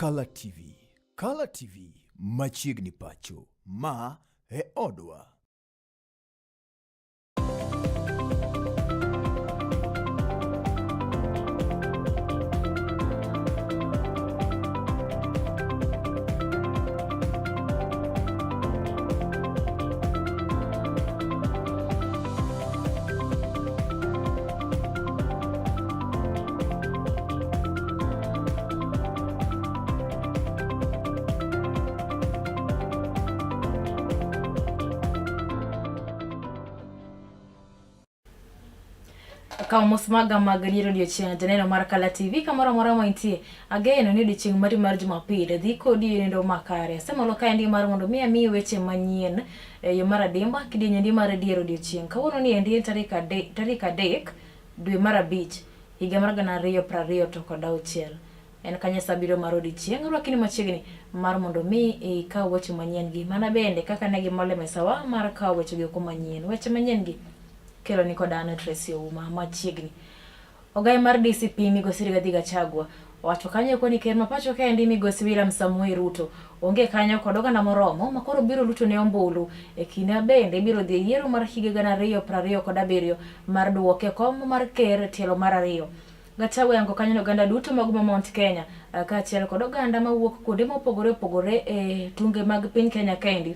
Kala TV. Kala TV machiegni pacho. Ma e odwa. Kaw mos maga mag dier odiechieng' janeno mar Kala TV kamoro amora ma intie. Ageno ni odiechieng' mari mar Jumapil dhi kodi e nindo makare. Asemolo kaendi mar mondo mi amiyi weche manyien e yo mar adimba kidienje ndi mar dier odiechieng'. Kawuono ni endi en tarik adek, tarik adek dwe mar abich higa mar 2026. En kanyo sa abiriyo mar odiechieng', rwakini machiegni mar mondo mi ikaw weche manyien gi. Mana bende kaka ne gimol e mesawa mar kawo weche gi oko manyien. Weche manyien gi kelo ni kod an Tracy Ouma machiegni. Ogaye mar DCP migosi Rigathi Gachagua owacho kanyo eko ni ker ma pacho kaendi migosi William Samoei Ruto onge kanyo kod oganda moromo ma koro biro luto ne ombulu e kinde ma bende ibiro dhi e yiero mar higa 2027 mar duoke kom mar ker tielo mar ariyo. Gachagua oyango kanyo ni oganda duto mag boma Mount Kenya kaachiel kod oganda mawuok kuonde mopogore opogore e tunge mag piny Kenya kaendi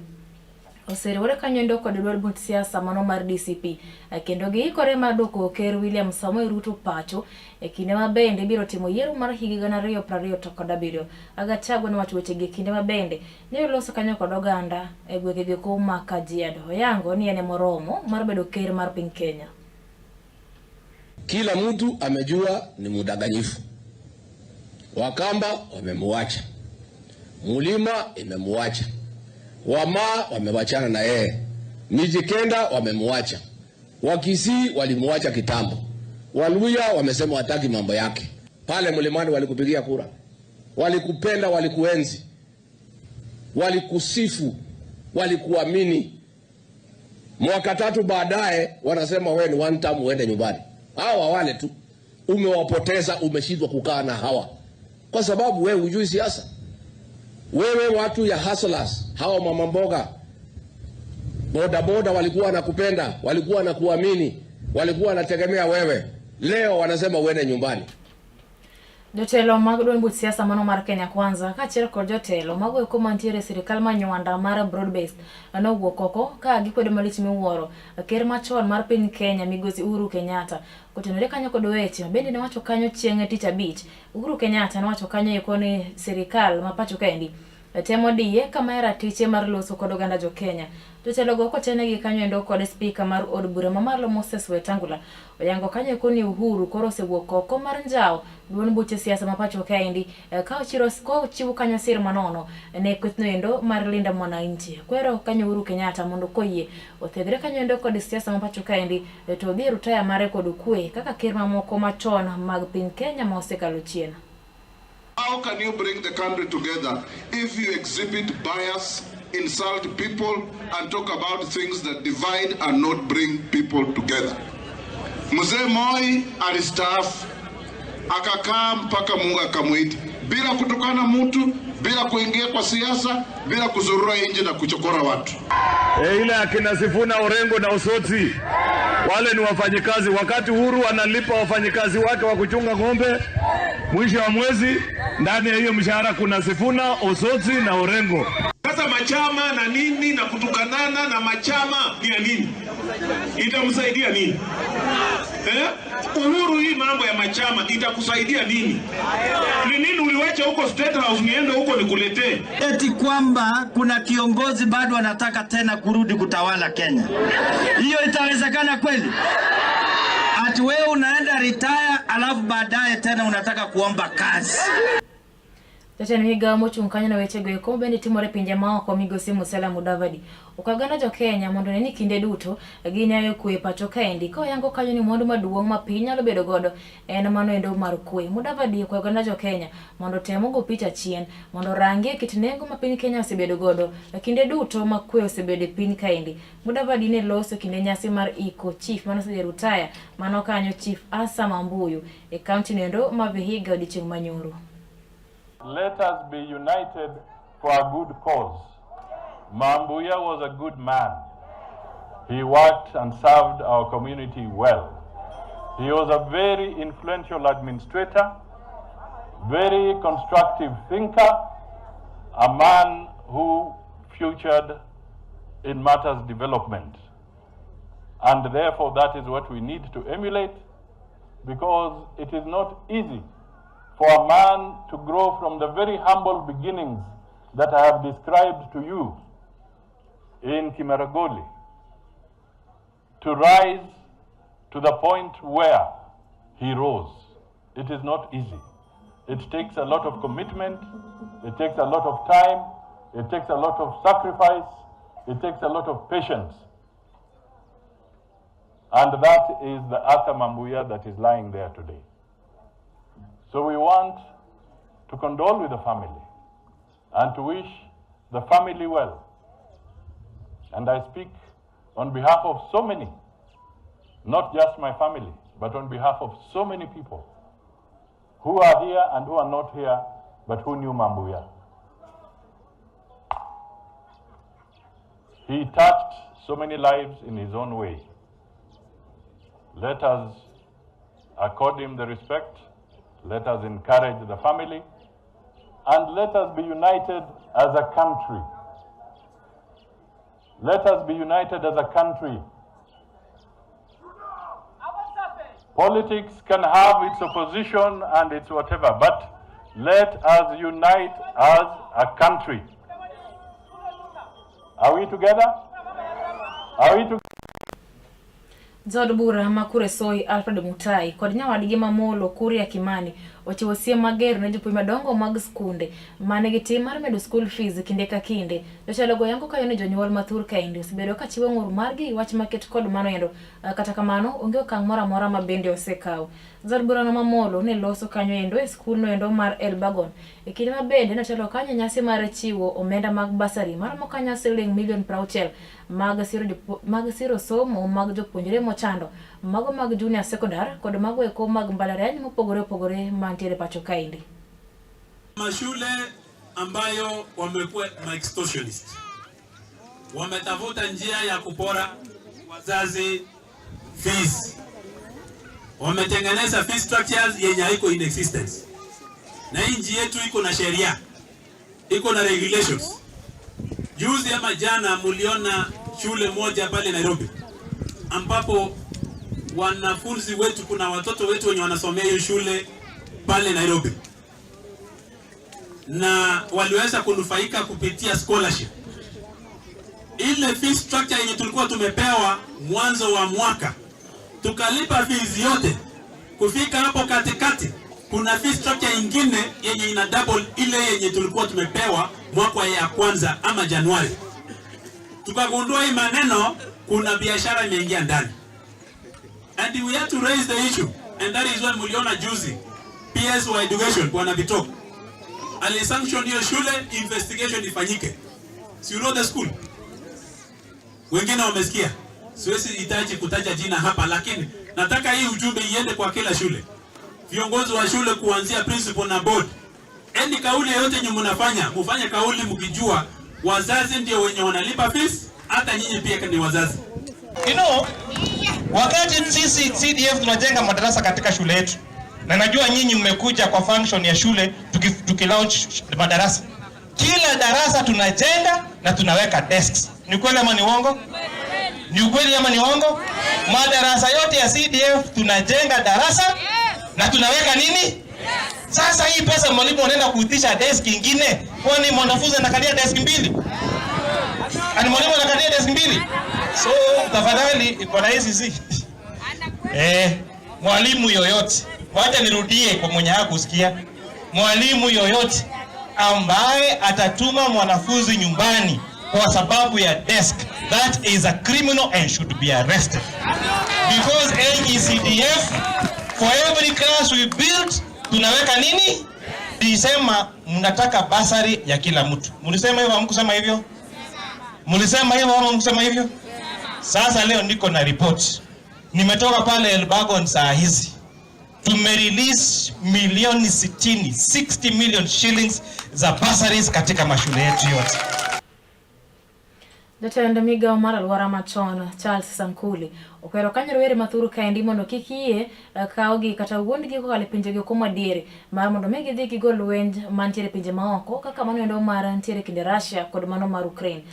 oseriwore kanyo endo kod duol buch siasa mano mar DCP kendo giikore mar duoko ker William Samoei Ruto pacho e kinde ma bende ibiro timo yiero mar higa 2027. Gachagua nowacho wechegi e kinde ma bende ne oloso kanyo kod oganda e gwenge geko ma Kajiado. Oyango ni en emoromo mar bedo ker mar piny Kenya. Kila mtu amejua ni mdanganyifu. Wakamba wamemuacha, Mulima imemuacha, Wamaa wamewachana na yeye, Mijikenda wamemuacha, Wakisii walimuacha kitambo, Waluya wamesema wataki mambo yake. Pale mlimani walikupigia kura, walikupenda, walikuenzi, walikusifu, walikuamini. Mwaka tatu baadaye wanasema wewe ni one term, uende nyumbani. Hawa wale tu umewapoteza, umeshindwa kukaa na hawa kwa sababu wewe hujui siasa. Wewe watu ya hustlers, hawa mama mboga, boda boda walikuwa wanakupenda, walikuwa wanakuamini, walikuwa wanategemea wewe. Leo wanasema uende nyumbani. Jotelo mag duond buch siasa mano mar Kenya Kwanza kaachiel kod jotelo mago eko mantiere e sirikal ma nywanda mar broad based nowuok oko ka gikwedo malich miwuoro ker machon mar piny Kenya migosi Uhuru Kenyatta kotenore kanyo kod weche ma bende nowacho kanyo chieng' tich abich. Uhuru Kenyatta nowacho kanyo eko ni sirikal ma pacho kaendi temo diye kama e ratiche mar loso kod oganda jo Kenya. Jotelogo kotenegi kanyo endo kod spika mar od bura mamalo Moses Wetangula oyango kanyo eko ni Uhuru koro osewuok oko mar njawo duond buche siasa ma pacho kaendi eh, ka ochiro kochiwo kanyo sir manono ne kwethno endo mar Linda Mwananchi. Kwero kanyo Uhuru Kenyatta mondo koyie othegre kanyo endo kod siasa ma pacho kaendi eh, to odhi e rutaya mare kod kwe kaka ker mamoko machon mag piny Kenya ma osekalo chien. How can you bring the country together if you exhibit bias, insult people, and talk about things that divide and not bring people together? Mzee Moi alistaafu akakaa mpaka Mungu akamwita bila kutukana mtu, bila kuingia kwa siasa, bila kuzurura nje na kuchokora watu. E, ile akina Sifuna Orengo na Osotsi wale ni wafanyikazi. Wakati Uhuru analipa wafanyikazi wake wa kuchunga ng'ombe mwisho wa mwezi, ndani ya hiyo mshahara kuna Sifuna, Osotsi na Orengo. Sasa machama na nini na kutukanana na machama ni ya nini? Itamsaidia nini? Eh? Uhuru, hii mambo ya machama itakusaidia nini? Ni nini uliwacha huko State House niende huko nikuletee? Eti kwamba kuna kiongozi bado anataka tena kurudi kutawala Kenya. Hiyo itawezekana kweli? Ati wewe unaenda retire alafu baadaye tena unataka kuomba kazi. Jatend migawo mochung' kanyo ne wechego eko bende timore e pinje maoko migosi Musalia Mudavadi okwayo oganda jo Kenya mondo one ni kinde duto ginyayo kwe e pacho kaendi ka oyango kanyo ni mwandu maduong' ma piny nyalo bedo godo en mano endo mar kwe. Mudavadi okwayo oganda jo Kenya mondo otem ogo picha chien mondo orangie kit nengo ma piny Kenya osebedo godo e kinde duto ma kwe osebedo e piny kaendi. Mudavadi ne loso kinde nyasi mar iko chief mane osedhi rutaya mano kanyo Chief Asa Mambuyu e kaunti noendo ma Vihiga odiochieng' manyoro. Let us be united for a good cause. Mambuya was a good man. He worked and served our community well. He was a very influential administrator, very constructive thinker, a man who futured in matters development. And therefore, that is what we need to emulate, because it is not easy for a man to grow from the very humble beginnings that I have described to you in Kimaragoli to rise to the point where he rose. It is not easy. It takes a lot of commitment, it takes a lot of time, it takes a lot of sacrifice, it takes a lot of patience. And that is the Arthur Mambuya that is lying there today. So we want to condole with the family and to wish the family well. And I speak on behalf of so many, not just my family, but on behalf of so many people who are here and who are not here, but who knew Mambuya. He touched so many lives in his own way. Let us accord him the respect, let us encourage the family, and let us be united as a country. Let us be united as a country. Politics can have its opposition and its whatever, but let us unite as a country. Are we together? Are we together? Jaod bura ma Kuresoi Alfred Mutai kod nyawadgi ma Molo Kuria Kimani ochiwo siem mager ne jopuonj madongo mag skunde manigi tim mar medo school fees kinde ka kinde. Jotelo go yango kayo ni jonyuol mathur kaendi osebedo ka chiwo ng'ur margi wach maket kod mano endo. Kata kamano onge okang' moro amora ma bende osekaw. Jaod burano ma Molo ne loso kanyo endo e skul no endo mar Elbagon. E kinde ma bende notelo kanyo nyasi mar chiwo omenda mag basari maromo kanyo siling milion 60 mag siro somo mag jopuonjre mochando mago mag junior secondary kod mago eko mag mbalariany mopogore opogore mantiere pacho kaendi. Mashule ambayo wamekuwa extortionist, wametafuta njia ya kupora wazazi fees, wametengeneza fee structures yenye haiko in existence, na nchi yetu iko na sheria, iko na regulations. Juzi ama jana muliona shule moja pale Nairobi ambapo wanafunzi wetu, kuna watoto wetu wenye wanasomea hiyo shule pale Nairobi, na waliweza kunufaika kupitia scholarship. Ile fee structure yenye tulikuwa tumepewa mwanzo wa mwaka, tukalipa fees yote, kufika hapo katikati kuna fee structure ingine yenye ina double ile yenye tulikuwa tumepewa mwaka ya kwanza ama Januari. Tukagundua hii maneno, kuna biashara imeingia ndani. And we had to raise the issue, and that is why muliona juzi PS wa Education Bwana Bitok alisanction hiyo shule, investigation ifanyike. Si you know the school? Wengine wamesikia, siwezi hitaji kutaja jina hapa, lakini nataka hii ujumbe iende kwa kila shule, viongozi wa shule kuanzia principal na board. Any kauli yoyote yenye mnafanya, mfanye kauli mkijua wazazi ndio wenye wanalipa fees, hata nyinyi pia ni wazazi. You know, wakati sisi CDF tunajenga madarasa katika shule yetu, na najua nyinyi mmekuja kwa function ya shule tuki launch madarasa, kila darasa tunajenga na tunaweka desks. Ni kweli ama ni uongo? Ni ukweli ama ni uongo? Madarasa yote ya CDF tunajenga darasa na tunaweka nini? Sasa hii pesa mwalimu anaenda kuitisha desk ingine, kwani mwanafunzi anakalia desk mbili? Ani mwalimu anakalia desk mbili? So tafadhali bwana ACC, mwalimu yoyote, wacha nirudie kwa mwenye hakusikia, mwalimu yoyote ambaye atatuma mwanafunzi nyumbani kwa sababu ya desk, that is a criminal and should be arrested. Because NGCDF, for every class we build, tunaweka nini? Nilisema mnataka basari ya kila mtu. Mlisema hivyo, hamkusema hivyo? Mlisema hivyo ama hamkusema hivyo? Sasa leo niko na report. Nimetoka pale Elbagon saa hizi. Tumerelease milioni 60, 60 million shillings za bursaries katika mashule yetu yote. Jatend migawo mar alwora machon Charles Sankuli okwero kanyo rowere mathuru kaendi mondo kik yie kawgi kata wuondgi kokalo e pinjegi oko madiere mar mondo mi gidhi gigo lweny mantiere e pinje maoko kaka mano endo mar ntiere e kind Russia kod mano mar Ukraine.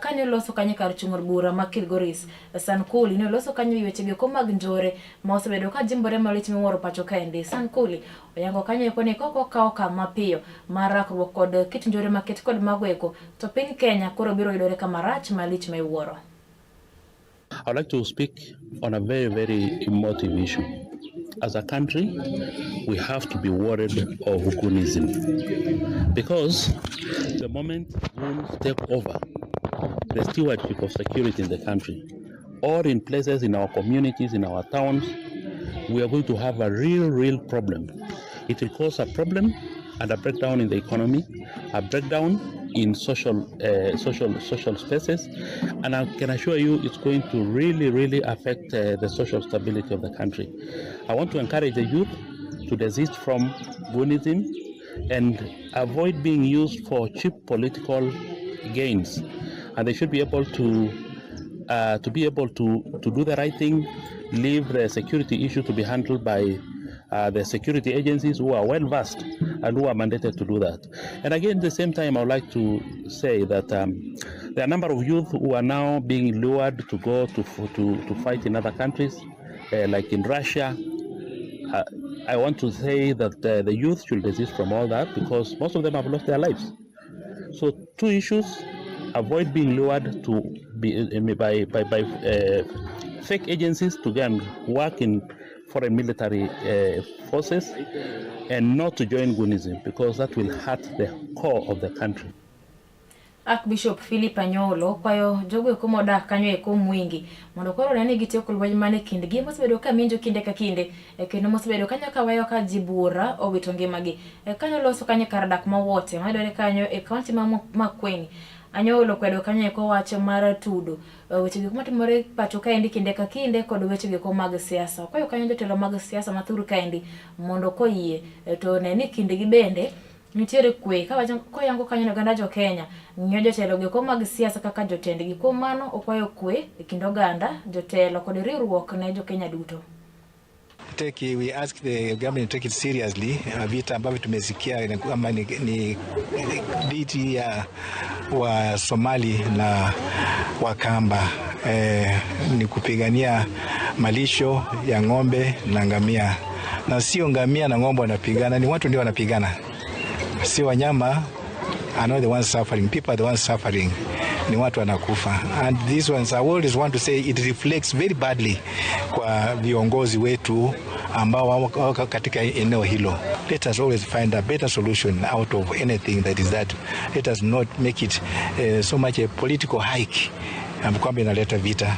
Kane oloso kanyo kar chung' od bura ma Kilgoris, Sankuli ne oloso kanyo e weche eko mag njore ma osebedo ka jimbore malich miwuoro pacho kaendi. Sankuli oyango kanyo eko ni kok okaw okang' mapiyo mar rakruok kod kit njore maket kod mago eko to piny Kenya koro biro yudore kama rach malich ma iwuoro. I'd like to speak on a very, very emotive issue. As a country, we have to be worried of Goonism, because the moment goons take over the stewardship of security in the country, or in places in our communities, in our towns, we are going to have a real, real problem. It will cause a problem and a breakdown in the economy, a breakdown in social spaces, and I can assure you it's going to really, really affect the social stability of the country. I want to encourage the youth to desist from Goonism and avoid being used for cheap political gains, and they should be able to do the right thing, leave the security issue to be handled by the security agencies who are well versed and who are mandated to do that. And again, at the same time, I would like to say that there are a number of youth who are now being lured to go to fight in other countries, like in Russia. I want to say that the youth should desist from all that, because most of them have lost their lives. So two issues: avoid being lured to be by fake agencies to go and work in foreign military forces, and not to join Goonism, because that will hurt the core of the country. Archbishop Philip Anyolo kwayo jogo eko modak kanyo eko Mwingi mondo koro one ni gitieko lweny mane kindgi mosebedo ka minjo kinde ka kinde, kendo mosebedo kanyo ka weyo ka ji buora owito ngimagi. Kanyo loso kanyo kar dak ma Wote mayudore kanyo e kaunti ma Makueni. Anyolo kwedo kanyo eko wach mar tudo weche gik matimore pacho kaendi kinde ka kinde kod weche giko mag siasa. Okwayo kanyo jotelo mag siasa mathuru kaendi mondo koyie to ne ni kindgi bende nitiere kwe. Koyango kanyo ni oganda jo Kenya ng'iyo jotelo giko mag siasa kaka jotendgi. Kuom mano okwayo kwe e kind oganda, jotelo kod riwruok ne jo Kenya duto. We ask the government to take it seriously. Vita ambavyo tumesikia kama ni dhidi ya wa Somali na Wakamba, ni kupigania malisho ya ng'ombe na ngamia. Na sio ngamia na ng'ombe wanapigana, ni watu ndio wanapigana. Si wanyama are not the ones suffering, people are the ones suffering. Ni watu wanakufa. And these ones, I always want to say it reflects very badly kwa viongozi wetu ambao wako katika eneo hilo. Let us always find a better solution out of anything that is that. Let us not make it so much a political hike kwamba inaleta vita.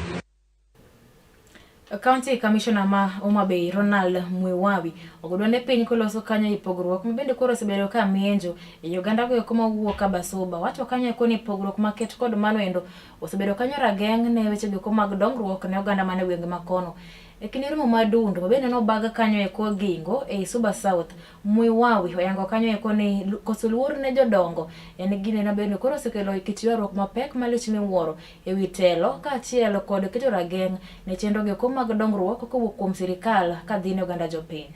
County Commissioner ma Homa Bay Ronald Mwiwawi ogodwande piny koloso kanyo e pogruok ma bende koro osebedo ka mienjo e oganda go eko mawuok Kabasuba. Wacho kanyo eko ni pogruok maket kod mano endo osebedo kanyo rageng' ne weche go mag dongruok ne oganda mane gwenge makono. E kinde romo madundo ma bende nobag kanyo eko Gingo ei Suba South, Mwiwawi oyango kanyo eko ni koso luor ne jodongo en gino ma bende koro osekelo kit ywaruok mapek malich miwuoro ewi telo kaachiel kod keto rageng' ne chenro go mag dongruok kowuok kuom sirikal kadhi ne oganda jopiny.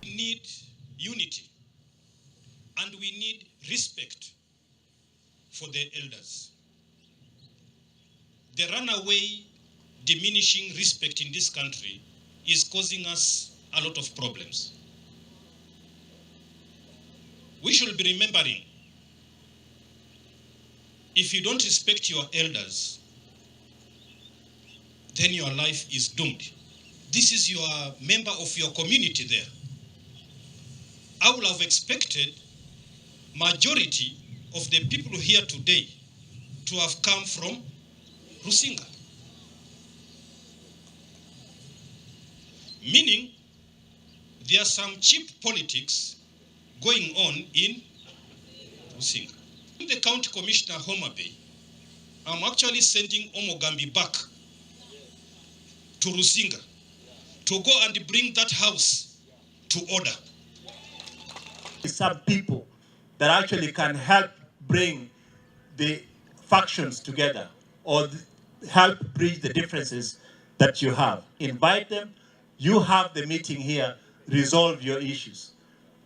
We need unity and we need respect for the elders. The runaway diminishing respect in this country is causing us a lot of problems. We should be remembering, if you don't respect your elders, then your life is doomed. This is your member of your community there. I would have expected majority of the people here today to have come from Rusinga. Meaning, there are some cheap politics going on in Rusinga. The county commissioner, Homa Bay, I'm actually sending Omogambi back to Rusinga to go and bring that house to order. Some people that actually can help bring the factions together or help bridge the differences that you have. Invite them, you have the meeting here, resolve your issues.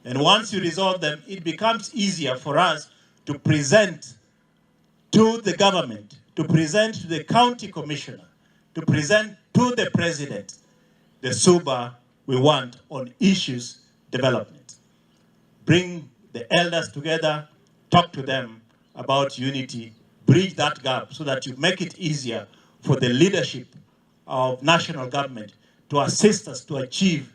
And once you resolve them, it becomes easier for us to present to the government, to present to the county commissioner, to present to the president the Suba we want on issues development. Bring the elders together, talk to them about unity, bridge that gap so that you make it easier for the leadership of national government to assist us to achieve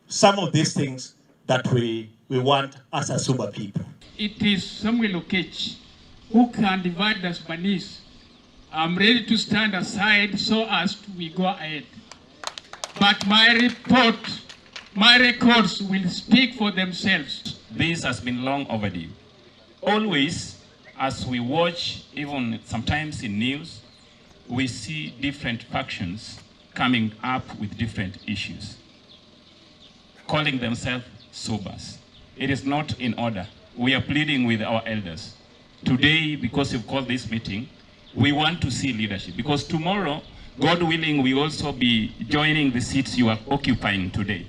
some of these things that we want as a Suba people. It is Samuel Okech who can divide the Sudanese. I'm ready to stand aside so as we go ahead. But my report, my records will speak for themselves. This has been long overdue. Always, as we watch, even sometimes in news, we see different factions coming up with different issues, calling themselves Subas. It is not in order. We are pleading with our elders. Today, because you've called this meeting, we want to see leadership, because tomorrow, God willing, we also be joining the seats you are occupying today.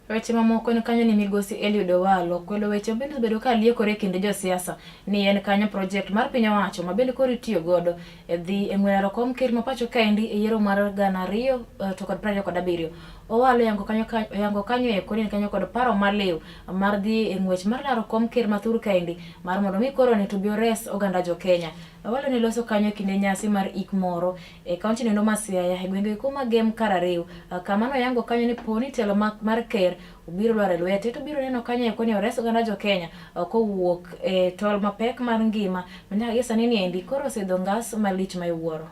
Weche mamoko en kanyo ni migosi Eliud Owalo kwelo weche bende osebedo ka liekore e kind josiasa ni en kanyo project mar piny owacho ma bende koro itiyo godo e dhi e ng'welaro kom ker ma pacho kaendi e yiero mar 2027. Owalo oyango kanyo eko ni en kanyo kod paro maliw mar dhi e ng'wech mar laro kom ker ma thur kaendi mar mondo mi koro ni to bi ores oganda jo Kenya. Owalo ne loso kanyo e kinde nyasi mar ik moro e kaunti nendo ma Siaya e gwenge kuma Gem Karariw kama noyango kanyo ni poni telo mar ker obiro lwar e lwete to biro neno kanyo eko ni ores oganda jo Kenya kowuok e tol mapek mar ngima ma nyaka gi sani niendi koro osidho ngas malich ma iwuoro.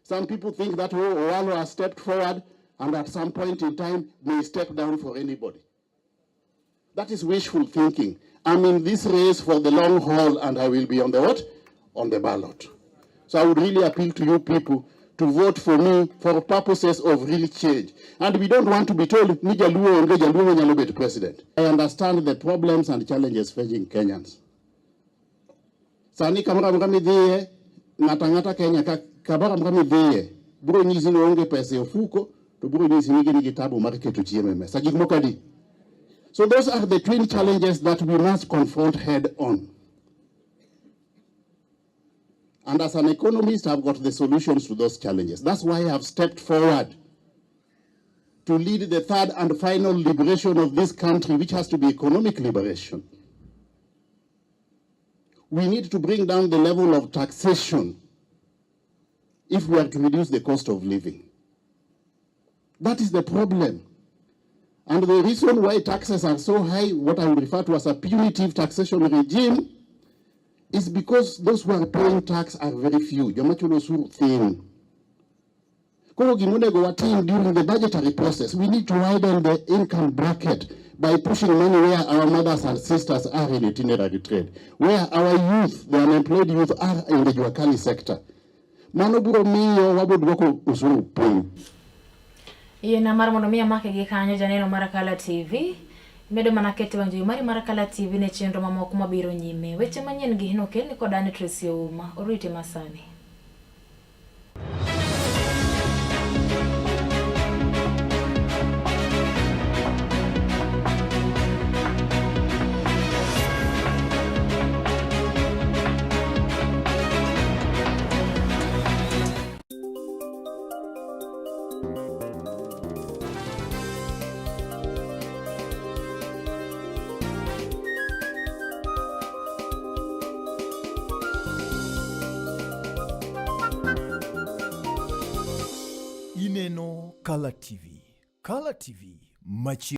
Some people think that Owalo has stepped forward and at some point in time may step down for anybody. That is wishful thinking. I'm in this race for the long haul and I will be on the what? On the ballot. So I would really appeal to you people to vote for me for purposes of real change. And we don't want to be told, ni Jaluo onge Jaluo nyalo bet president. I understand the problems and challenges facing Kenyans. Sani kamoro amora midhiye, ng'ato ang'ata Kenya ka kamoro amora midhiye, biro nyisi ni onge pesa e ofuko, to biro nyisi ni gin gi tabu mar keto chiemo e mesa. Gik moko adi? So those are the twin challenges that we must confront head on. And as an economist, I've got the solutions to those challenges. That's why I've stepped forward to lead the third and final liberation of this country, which has to be economic liberation. We need to bring down the level of taxation if we are to reduce the cost of living. That is the problem. And the reason why taxes are so high, what I would refer to as a punitive taxation regime, is because those who are paying tax are very few. Joma chulo osuru thin. Koro gima onego watim during the budgetary process, we need to widen the income bracket by pushing money where our mothers and sisters are in itinerary trade, where our youth, the unemployed youth, are in the Jua Kali sector. Mano biro miyo wabo duoko osuru piny. Yiena mar mondo mi amake gi kanyo janeno mar Kala TV. Medo mana keto wang' jowi mari mar Kala TV ne chenro mamoko mabiro nyime. Weche manyien gi nokelni kod an Tracy Ouma. Orite masani. Ineno Kala TV. Kala TV machiegni.